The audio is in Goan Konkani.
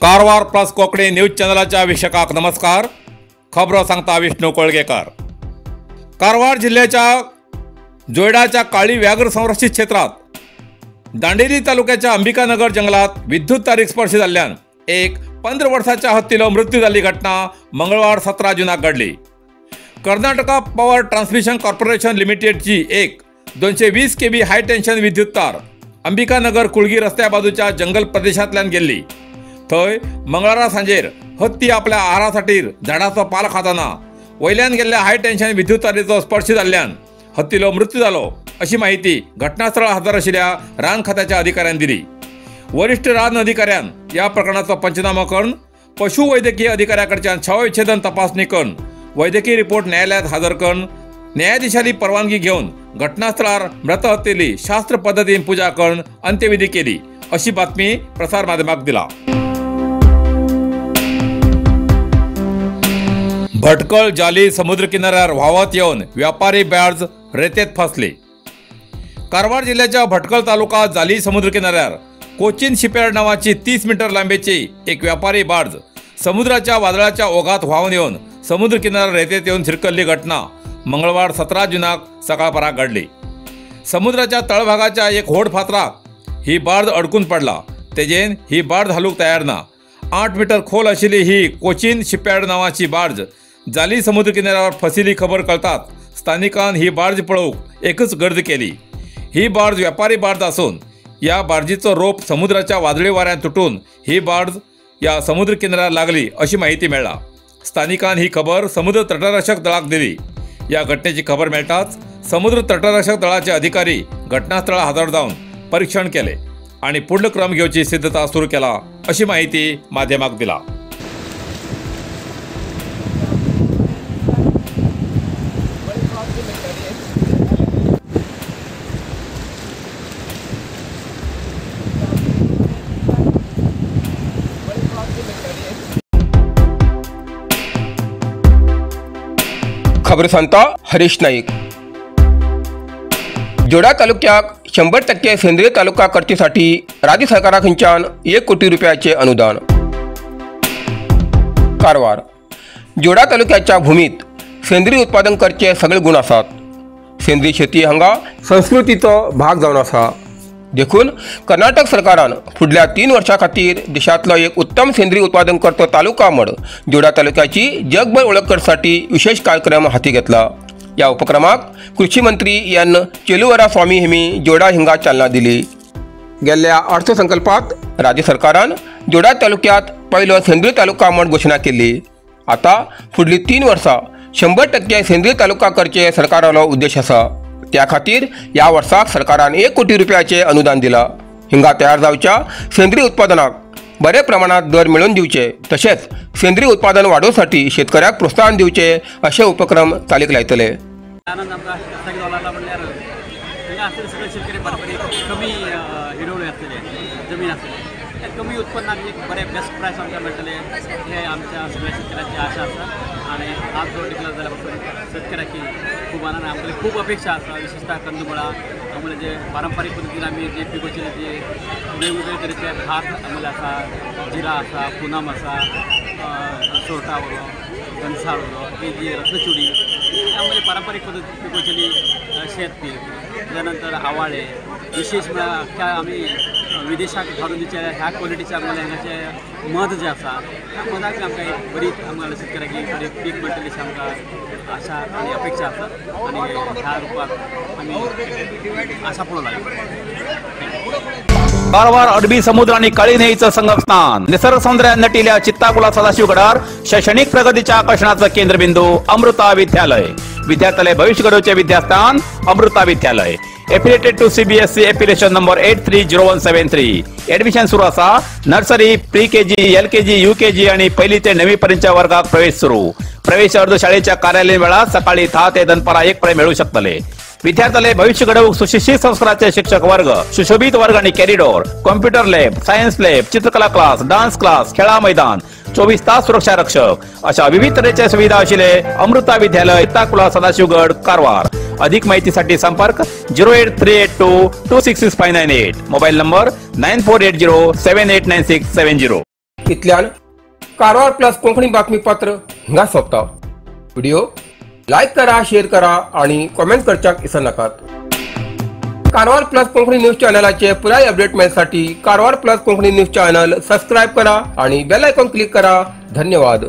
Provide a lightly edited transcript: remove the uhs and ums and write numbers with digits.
कारवार प्लस कोंकणी न्यूज चॅनलाच्या वीक्षकांक नमस्कार. खबरो सांगता विष्णू कोळगेकर. कारवार जिल्ह्याच्या जोयडाच्या काळी व्याघ्र संरक्षित क्षेत्रात दांडेली तालुक्याच्या अंबिकानगर जंगलात विद्युत तारीख स्पर्श जाल्ल्यान एक 15 वर्साच्या हत्तीलो मृत्यू जाल्ली घटना मंगळवार 17 जूनाक घडली. कर्नाटका पॉवर ट्रान्समिशन कॉर्पोरेशन लिमिटेडची एक 220 केबी हाय टेन्शन विद्युत तार अंबिकानगर कुळगी रस्त्या बाजूच्या जंगल प्रदेशांतल्यान गेल्ली. थंय मंगळारा सांजेर हत्ती आपल्या आहाराखातीर झाडाचो पाल खाताना वयल्यान गेल्ल्या हाय टेन्शन विद्युत तारेचो स्पर्श जाल्ल्यान हत्तीलो मृत्यू जालो अशी माहिती घटनास्थळार हजर आशिल्ल्या रान खात्याच्या अधिकाऱ्यान दिली. वरिष्ठ रान अधिकाऱ्यान ह्या प्रकरणाचो पंचनामो करून पशुवैद्यकीय अधिकाऱ्याकडच्यान शवविच्छेदन तपासणी करून वैद्यकीय रिपोर्ट न्यायालयात हजर करून न्यायाधीशाली परवानगी घेवन घटनास्थळार मृत हत्तीली शास्त्र पद्दतीन पूजा करून अंत्यविधी केली अशी बातमी प्रसार माध्यमाक दिला. भटकळ जाली समुद्र किनाऱ्यार व्हांवत येवन व्यापारी बार्ज रेतेत फसली. कारवार जिल्ह्याच्या भटकळ तालुका जाली समुद्र किनाऱ्यार कोचीन शिपयार्ड नावाची 30 मीटर लांबीची एक व्यापारी बार्ज समुद्राच्या वादळाच्या ओघात व्हांवन येवन समुद्र किनाऱ्यार रेतेत येवन शिरकल्ली घटना मंगळवार 17 जूनाक सकाळपराक घडली. समुद्राच्या तळभागाच्या एक व्हड फातराक ही बार्ज अडकून पडला. तेजेन ही बार्ज हालूंक तयार ना. 8 मीटर खोल आशिल्ली ही कोचीन शिपयार्ड नावाची बार्ज जाली समुद्र किनाऱ्यावर फसिली खबर कळतात स्थानिकान ही बार्ज पळोवंक एकच गर्द केली. ही बार्ज व्यापारी बार्ज आसून या बार्जीचो रोप समुद्राच्या वादळी वाऱ्यान तुटून ही बार्ज या समुद्र किनाऱ्यार लागली अशी माहिती मेळ्ळा. स्थानिकान ही खबर समुद्र तटरक्षक दळाक दिली. या घटनेची खबर मेळटाच समुद्र तटरक्षक दळाचे अधिकारी घटनास्थळार हजर जावन परीक्षण केले आणि पुढलो क्रम घेवची सिद्धता सुरू केला अशी माहिती माध्यमाक दिला. खबर सांगता हरीश नाईक. जोडा तालुक्याक 100% सेंद्रिय तालुका करचेसाठी राज्य सरकारा खंयच्यान 1 कोटी रुपयाचे अनुदान. कारवार जोडा तालुक्याच्या भूमीत सेंद्रिय उत्पादन करचे सगळे गुण आसात. सेंद्रिय शेती हांगा संस्कृतीचो भाग जावन आसा. देखून कर्नाटक सरकारान फुडल्या 3 वर्सां खातीर देशांतलो एक उत्तम सेंद्रिय उत्पादन करतो तालुका म्हण जोडा तालुक्याची जगभर वळख करसाठी विशेष कार्यक्रम हाती घेतला. या उपक्रमाक कृषी मंत्री एन चेलुवरा स्वामी हेमी जोडा हिंगा चालना दिली. गेल्ल्या अर्थसंकल्पात राज्य सरकारान जोडा तालुक्यात पयलो सेंद्रिय तालुका म्हण घोशणा केली. आता फुडली 3 वर्सां 100% सेंद्रिय तालुका करचे सरकारालो उद्देश आसा. त्या खातीर ह्या वर्साक सरकारान 1 कोटी रुपयाचे अनुदान दिला. हिंगा तयार जावच्या सेंद्रिय उत्पादनाक बरे प्रमाणात दर मेळोवन दिवचे तशेंच सेंद्रिय उत्पादन वाडोवसाठी शेतकऱ्याक प्रोत्साहन दिवचे असे उपक्रम चालीक लायतले. आनंद आमकां स्थगीत लागला म्हणल्यार हांगा आसतले सगळे शेतकरी पारंपरीक कमी हिरवळी आसतले जमीन आसतले त्या कमी उत्पन्नाक एक बरें बेस्ट प्रायस आमकां मेळटले हे आमच्या सगळ्या शेतकऱ्यांची आशा आसा. आनी आज जो डिक्लेर जाल्या पासून शेतकऱ्याची खूब आनंद आमकां खूब अपेक्षा आसा. विशेषतः कंदमुळां आमकां जे पारंपारीक पद्दतीन आमी जे पिकोवचे जे वेगवेगळे तरेचे भात आमकां आसा, जिरा आसा, पुनम आसा, सोरटा उरलो, गंसाळ उरलो, ही जी रत्नचुडी आमकां पारंपारीक पद्दतीन पिकोवचेली शेत पीक. त्याच्या नंतर आवाळे विशेष म्हळ्यार अख्ख्या आमी विदेशाक धाडून दिवचे ह्या क्वॉलिटीचे आमकां हांगाचे मध जे आसा त्या मधाक आमकां एक बरी आमकां शेतकऱ्याक एक बरी पीक मेळटली अशी आमकां आशा आनी अपेक्षा आसा आनी ह्या रुपाक आमी आशा पळोवंक लागली. कारवार अरबी समुद्र आणि काळी न्हंयेचं संगमस्थान निसर्ग सौंदर्यान नटिल्या चित्ताकुला सदाशिवगडार शैक्षणिक प्रगतीच्या आकर्षणाचं केंद्रबिंदू अमृता विद्यालय. विद्यार्थ्यालय भविष्य घडवचे विद्यास्थान Amrita Vidyalaya. Affiliated to CBSE affiliation number 830173. Admission सुरू आसा. Nursery, pre KG, LKG, UKG आणि पहिली ते 9वी पर्यंतच्या वर्गात प्रवेश सुरू. प्रवेश अर्ज शाळेच्या कार्यालयीन वेळात सकाळी 10 ते दनपारा 1 पर्यंत मिळू शकतले. विद्यार्थ्याले भविष्य घडोवंक सुशिक्षित संस्काराचे शिक्षक वर्ग, सुशोभित वर्ग आणि corridor, computer lab, science lab, चित्रकला क्लास, डान्स क्लास, खेळा मैदान, 24 तास सुरक्षा रक्षक अशा विविध तऱ्हेच्या सुविधा असलेले अमृता विद्यालय, चित्ताकुला, सदाशिवगड, कारवार. अधिक माहितीसाठी संपर्क 08382 266598, मोबाईल नंबर 9480 789670. इतल्यान कारवार प्लस कोंकणी बातमीपत्र हिंगा सोंपता. व्हिडिओ लायक करा, शेअर करा आणि कॉमेंट करच्याक विसरनाकात. कारवार प्लस कोंकणी न्यूज चॅनलाचे पुराय update मेळसाठी Karwar plus Konkani news channel subscribe करा आणि बेल आयकॉन क्लिक करा. धन्यवाद.